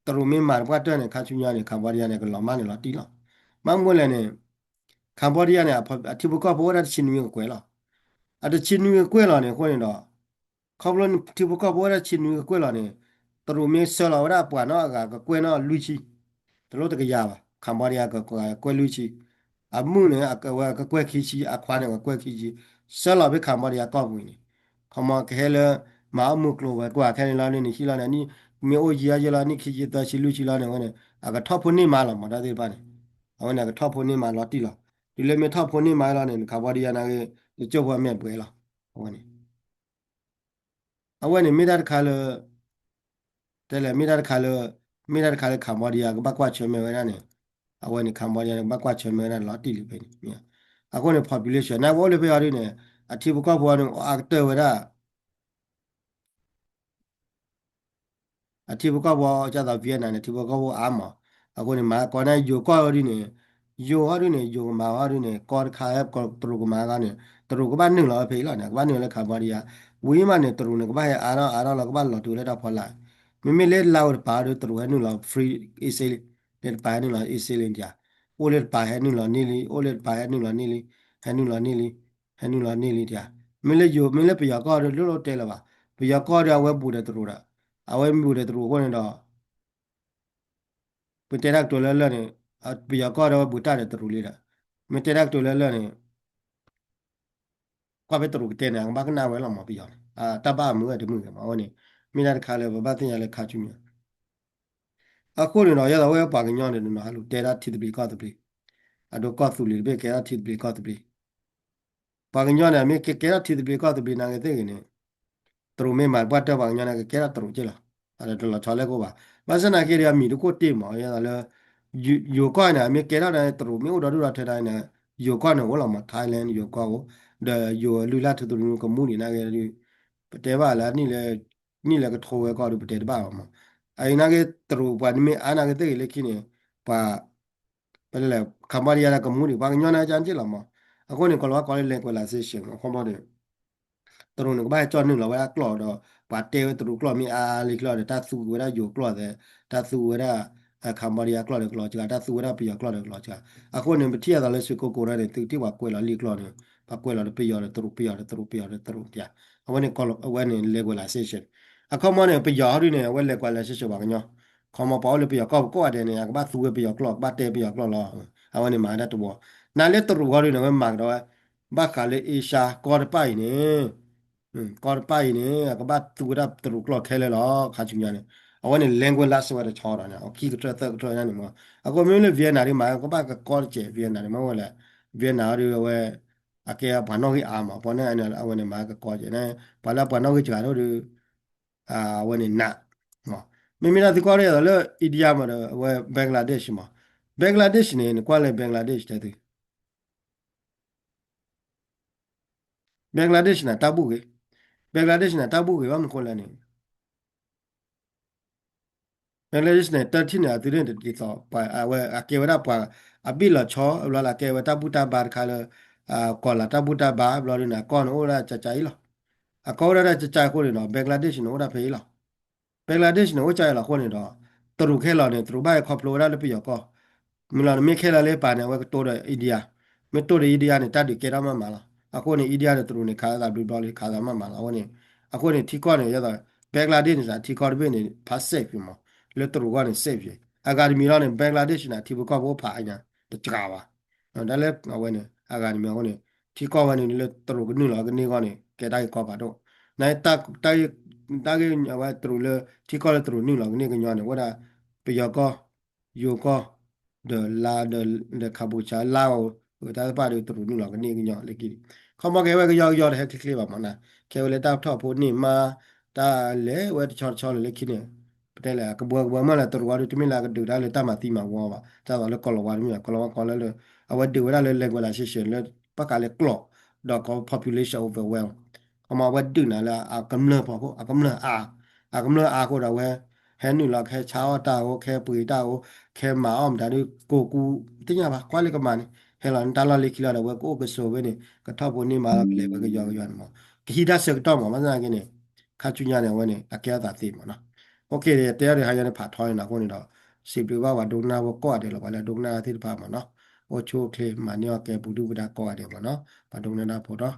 တရူးမ့ၢ်မၤတပှၢ်တၢၢ်န့ၣ် ခါဆူညါန့ၣ် Cambodia န့ၣ် ကလီၤမၢ်န့ၣ်လီၤတံၢ်လီၤ. ဘၣ်မနုၤလဲၣ်န့ၣ် Cambodia န့ၣ် အထံဖိကီၢ်ဖိအိၣ်ဒၣ်တဆံနွံကကွဲၢ်လီၤ. အတဆံနွံကကွဲၢ်လီၤန့ၣ် အဃိန့ၣ်ဒီး ခီဖျိထံဖိကီၢ်ဖိအိၣ်ဒၣ်တဆံနွံကကွဲၢ်လီၤန့ၣ် တရူးမ့ၢ်ဆှၢလီၤဝဲဒၣ်အပှၤနီၢ်အဂၤကကွဲၢ်နီၢ်လွံၢ်ဆံ, တလိၣ်တကယၤဘၣ်, Cambodia ကကွဲၢ်လွံၢ်ဆံ, အမုၣ်န့ၣ် အဝဲကကွဲၢ်ခံဆံ, အခွါန့ၣ် ကကွဲၢ်ခံဆံ, ဆှၢလီၤဖဲ Cambodia ကီၢ်ပူၤအံၤန့ၣ်, ခီမီကဟဲလၢ မၤအီၣ်မုၢ်ကျိၤဝဲၤကွာ်ခဲန့ၣ်လီၤန့ၣ် နဟံၣ်လီၤန့ၣ် မ့ၢ်အိၣ်ယံာ်အါယံာ်လီၤ နံၣ်ခံဆံသၢဆံလွံၢ်ဆံလီၤန့ၣ် အဝဲန့ၣ် အကထီၣ်ဖိန့ၢ်မးလီၤမး တၢ်သ့ၣ်တဖၣ်န့ၣ်, အဝဲန့ၣ် အကထီၣ်ဖိန့ၢ်မးလီၤတံၢ်လီၤ. တုၤလၢမ့ၢ်ထီၣ်ဖိန့ၢ်မးလီၤန့ၣ် Cambodia နာ်က့ နကၠိၢ်ဖိအမဲာ်ဘှဲလီၤ. အဝဲန့ၣ် အဝဲန့ၣ်မ့ၢ်တၢ်တခါလၢ တဲလဲၣ် မ့ၢ်တၢ်တခါလၢ မ့ၢ်တၢ်တခါလၢ Cambodia ကဘၣ်ကွၢ်ဆၢၣ်မဲာ်ဝဲဒၣ်န့ၣ်, အဝဲန့ၣ် Cambodia န့ၣ် ကဘၣ်ကွၢ်ဆၢၣ်မဲာ်ဝဲဒၣ်လီၤတံၢ်လံဖဲန့ၣ်. အဃိန့ၣ် population နာ်က့အိၣ်လၢဖဲအံၤဒ်န့ၣ် အထံဖိကီၢ်ဖိအံၤန့ၣ် အကတၢၢ်ဝဲဒၣ် အထံဖိကီၢ်ဖိ ကသိး Vietnam န့ၣ် ထံဖိကီၢ်ဖိအါမး, အဃိန့ၣ် မၤကီးန့ၣ် ယိၤကီၢ်ဒ်န့ၣ်, ယိၤဟီဒ်န့ၣ် ယိၤကမၤဟီဒ်န့ၣ် ကီတခါ တရူးကမၤဂၤန့ၣ် တရူးကဘၣ်နုာ်လီၤဖဲအံၤလီၤန့ၣ် ကဘၣ်နုာ်လၢ Cambodia, ဝံၤမးန့ၣ် တရူးန့ၣ် ကဘၣ်ဟဲအါထီၣ်အါထီၣ်လီၤ ကဘၣ်လီၤတုၤလၢတၢ်ဖီလာ်, မ့မ့ၢ်လၢလါဝဲတပၤဒီး တရူးဟဲနုာ်လီၤ free easily, လၢတပၤဟဲနုာ်လီၤ easily ဒၣ်, အိၣ်လၢတပၤဟဲနုာ်လီၤန့ၢ်လံ အိၣ်လၢတပၤဟဲနုာ်လီၤန့ၢ်လံ, ဟဲနုာ်လီၤန့ၢ်လံ ဟဲနုာ်လီၤန့ၢ်လံဒၣ်, မ့ၢ်လၢယိၤ မ့ၢ်လၢပယီၤကီၢ်ဒီး လိၣ်လိၣ်တဲလၢၤဘၣ်, ပယီၤကီၢ်ဒီး အဝဲဘူးဒီးတရူးဒီး, အဝဲမ့ၢ်ဘူးဒီးတရူးအဃိန့ၣ်ဒီး ပတဲတၢ်ကတိၤလၢလၢာ်န့ၣ်, ပယီၤကီၢ်ဒီး အဝဲဘူးတၢ်ဒီးတရူးလံဒီး, မ့ၢ်တဲတၢ်ကတိၤလၢလၢာ်န့ၣ် ကွၢ်ဖဲတရူးကတဲန့ၣ် အကဘၣ်ကနၣ်ဝဲလီၤမး ပယီၤန့ၣ်, တၢ်ဘၣ်အမုာ်ဝဲတမုာ်ဂ့ၤမး အဝဲန့ၣ်, မ့ၢ်တၢ်တခါလၢပဘၣ်သ့ၣ်ညါလၢခါဆူညါ, အဃိန့ၣ်ဒီး ယဲသိးဝဲပှၤကညီန့ၣ် တနီၤဟးလူၤတဲဒၣ်ထံသဘျ့ကီၢ်သဘျ့, အဒိကီၢ်သူလ့ၤတဘ့ၣ်ကဲထီၣ်ထံသဘျ့ကီၢ်သဘျ့ ပှၤကညီန့ၣ် မ့ၢ်ကကဲထီၣ်ထံသဘျ့ကီၢ်သဘျ့နာ်က့သ့ၣ်ဂ့ၤန့ၣ်, တရူးမ့ၢ်မၤပှၢ်တၢၢ်ပှၤကညီန့ၣ် ကကဲထီၣ်တရူးက့လီၤ, အတလီၤဆီလၢကအိၣ်ဘၣ်, ဘၣ်ဆၣ်နာ်က့ဒီး အမံၤတခိၣ်တ့ၢ်မး ယဲသိးလၢ ယိၤကီၢ်န့ၣ် မ့ၢ်ကဲထီၣ်န့ၣ် တရူးမ့ၢ်အိၣ်ဒီဒူၣ်ဒီထၢတၢ်န့ၣ် ယိၤကီၢ်န့ၣ်အိၣ်လီၤမး Thailand ယိၤကီၢ်အိၣ်, ဒီးယိၤလုၢ်လၢ်ထူသနူကမူဒံးနာ်က့ဒီး ပတဲဘၣ်လၢနံၣ်လဲၤကထိဝဲကီၢ်ဒီး ပတဲတဘၣ်ဘၣ်မး, အအံၤနာ်က့ တရူးပှၤန့ၣ်မ့ၢ်အါနာ်က့သ့ၣ်ဂ့ၤလၢခံန့ၣ်, ပှၤ ပလဲၤ Cambodia ဒီးကမူဒံး ပှၤကညီန့ၣ် ကန့ၣ်က့လီၤမး, အဃိန့ၣ် ကီၤလၤဝါကိးလၢ localization အခီပညီဒီး တရူးန့ၣ် ကဘၣ်ဟဲကၠီၣ်နုာ်လီၤဝဲဒၣ်ကျိာ်ဒီး ပှၤတဲဝဲတရူးကျိာ်မ့ၢ်အါလံကျီၢ်ဒီး တၢ်သူဝဲဒၣ်ယိၤကျိာ်သဲး, တၢ်သူဝဲဒၣ် Cambodia ကျိာ်ဒီးကလီၤစှၤ, တၢ်သူဝဲဒၣ်ပယီၤကျိာ်ဒီးကလီၤစှၤ, အဃိန့ၣ် ပထံၣ်အသးလၢစ့ၢ်ကီးကိးဒၣ်န့ၣ် သုထံၣ်ပှၤကွဲးလီၤလံကျိာ်န့ၣ် ပှၤကွဲးလီၤဒီးပယီၤဒီးတရူး ပယီၤဒီးတရူး ပယီၤဒီးတရူးတၢ်, အဝဲန့ၣ် အဝဲန့ၣ် localization အခီပညီန့ၣ် ပယီၤဟီဒ်န့ၣ် အဝဲ localization ပှၤကညီ ခီမီပှၤအိၣ်လၢပယီၤကီၢ်ပကိးဂၤဒဲးန့ၣ် အကဘၣ်သူဝဲပယီၤကျိာ် ကဘၣ်တဲပယီၤကျိာ်လီၤ, အဝဲန့ၣ်မၤဝဲဒၣ်တဝီ, နာ်လၢတရူးဂီၢ်ဒုန့ၣ် အဝဲမၤကဒီးဝဲ, ဘၣ်ဃးလၢအ့ရှါကီၢ်တပၤအံၤန့ၣ်, ကီၢ်တပၤအံၤန့ၣ် အကဘၣ်သူဝဲဒၣ်တရူးကျိာ်ခဲလၢာ်လီၤ ခါဆူညါန့ၣ်, အဝဲန့ၣ် language လၢစဝဲတဆီဒီးန့ၣ် အခံကထၢသၢကထၢန့ၣ်မး, အဃိမ့မ့ၢ်လၢ Vietnam ဒ်မး ကဘၣ်ကကီတစဲး Vietnam ဒ်မးဝဲလဲၣ်, Vietnam ဒ်အဝဲ အကဲပှၤနီၣ်ဂံၢ်အါမး ပှၤန့ၣ် အဝဲန့ၣ်မၤကကီကဲန့ၣ် ပှၤလၢပှၤနီၣ်ဂံၢ်စှၤဒိၣ်ဒီး အဝဲန့ၣ်နး, မ့မ့ၢ်တၢ်သုကွၢ်ဒ်သိးလၢ India မးဒီး အဝဲ Bangladesh မး, Bangladesh န့ၣ် နကွၢ်လၢ Bangladesh တဲသု Bangladesh န့ၣ် တၢ်ဘူၣ်ဂ့ၤ, Bangladesh န့ၣ် တၢ်ဘူၣ်ဂ့ၤဘၣ်မနုၤဃိလဲၣ်န့ၣ် Bangladesh န့ၣ် တထံၣ်န့ၣ် အသုန့ၣ်တဒ်သိး ပှၤအဝဲအကဲဝဲဒၣ်ပှၤ အဘ့ၣ်လီၤဆီ အဘျီလၢအကဲဝဲ တၢ်ဘူၣ်တၢ်ဘါတခါလၢ ကီၤလၤတၢ်ဘူၣ်တၢ်ဘါ အဘျီဒ်န့ၣ် အကီၢ်န့ၣ်အိၣ်ဝဲဒၣ်ကကအံၤလီၤ. အကီၢ်အိၣ်ဝဲဒၣ်ကကအံၤအဃိန့ၣ်ဒီး Bangladesh န့ၣ် အိၣ်ဒၣ်ဖဲအံၤလီၤ. Bangladesh န့ၣ် အိၣ်ကၢအံၤလီၤအဃိန့ၣ်ဒီး တရူးခဲလၢာ်န့ၣ် တရူးဘၣ်ဟဲခီဖျိဝဲဒၣ်လၢပယီၤကီၢ် မ့ၢ်လီၤန့ၣ် မ့ၢ်ခဲလၢာ်လၢပာ်န့ၣ် အဝဲကတိၤဒီး India, မ့ၢ်တိၤဒီး India န့ၣ် တၢ်ဒုးကဲထီၣ်မးမးလီၤ. အဃိန့ၣ် India ဒီးတရူးန့ၣ် ခးသးဘျုးဘျီလံ ခးသးမးမးလီၤ. အဃိန့ၣ် အဃိန့ၣ် ထံကီၢ်န့ၣ် ယဲသိး Bangladesh န့ၣ် ထံကီၢ်တဘ့ၣ်န့ၣ် ဖး safe မး, လၢတရူးဂီၢ်န့ၣ် safe ယဲ, အဂၤတမံၤလီၤန့ၣ် Bangladesh န့ၣ် ထံဖိကီၢ်ဖိဖးအညါ တစှၤဘၣ်. တၢ်လၢအဝဲန့ၣ် အဂၤတမံၤအဃိန့ၣ် ထံကီၢ်ဝဲန့ၣ်လၢတရူးကနုာ်လီၤကန့ၢ်ဂီၢ်န့ၣ် ကဲတၢ်ဂ့ၢ်ကီဖးဒိၣ်, န တၢ်ဂ့ၢ်အဝဲတရူးလၢ ထံကီၢ်လၢတရူးနုာ်လီၤကန့ၢ်ကညီန့ၣ် အိၣ်ဒၣ် ပယီၤကီၢ် ယိၤကီၢ် ဒီးလါ ဒီး Cambodia လါအီၤ တၢ်တဖၣ်ဒီးတရူးနုာ်လီၤကန့ၢ်ကညီလၢခံန့ၣ်, ခီမီကဲဝဲကယီကယီတဟဲချ့ချ့ဘၣ်မးနၤ, ခဲဝဲလၢတၢ်ထီၣ်ဖိန့ၢ်မါ တၢ်လဲၤဝဲတဆီတဆီလၢလၢခံန့ၣ်, ပတဲလဲၣ် ကဘှီကဘှီမးလၢတရူးဝဲဒီး တမ့ၢ်လၢကဒုးတၢ်လၢတၢ်မၤသံမၤဝီဘၣ်, တၢ်သိးလၢကီၤလၤဝါတမ့ၢ် ကီၤလၤဝါကီလၢလၢ အဝဲဒုးဝဲဒၣ်လၢ legalization လၢ ဘၣ်ဃးလၢကျိာ် ဒီးကီ population overwhelm ခီမီအဝဲဒုးနၤလၢအကမျၢၢ်ဖီခိၣ် အကမျၢၢ်အါ, အကမျၢၢ်အါအဃိဒီးအဝဲ ဟဲနုာ်လီၤကဟဲဆါအီၣ်တၢ်အိၣ် ကဟဲပှ့ၤတၢ်အိၣ် ကဟဲမၤအီၣ်မတၤဒုး ကိးကူ တသ့ၣ်ညါဘၣ် ကွၢ်လၢကမၤန့ၣ် ဟဲလီၤန့ၣ် တၢ်လီၢ်လၢခံလီၤဒီး အဝဲကအိၣ်ကဆိးဝဲန့ၣ် ကထီၣ်ဖိန့ၢ်မးလီၤ ကလဲၤဝဲကယီကယီန့ၣ်မး ကဟံးတၢ်ဆၢကတီၢ်မး ဘၣ်ဆၣ်သနာ်က့န့ၣ် ခါဆူညါန့ၣ် အဝဲန့ၣ် အကဲထီၣ်သးသ့မးနီၤ. အိၣ်ခ့ တဲအီၤဒ်ဟါညါန့ၣ် ဖးထီန့ၣ်နီၤ အဃိန့ၣ်ဒီး စံးဘျုးဘၣ်ပှၤဒိကနၣ်ဖိကိးဂၤဒဲးလီၤ ပှၤလၢအဒိကနၣ်သ့ၣ်တဖၣ်မးနီၤ အိၣ်ဆူၣ်အိၣ်ချ့ မၤန့ၢ်အီၣ်ကဲပူၤဒုၣ်ပူၤဒါကိးဂၤဒဲးမးနီၤ ပှၤဒိကနၣ်တၢ်ဖိဒီး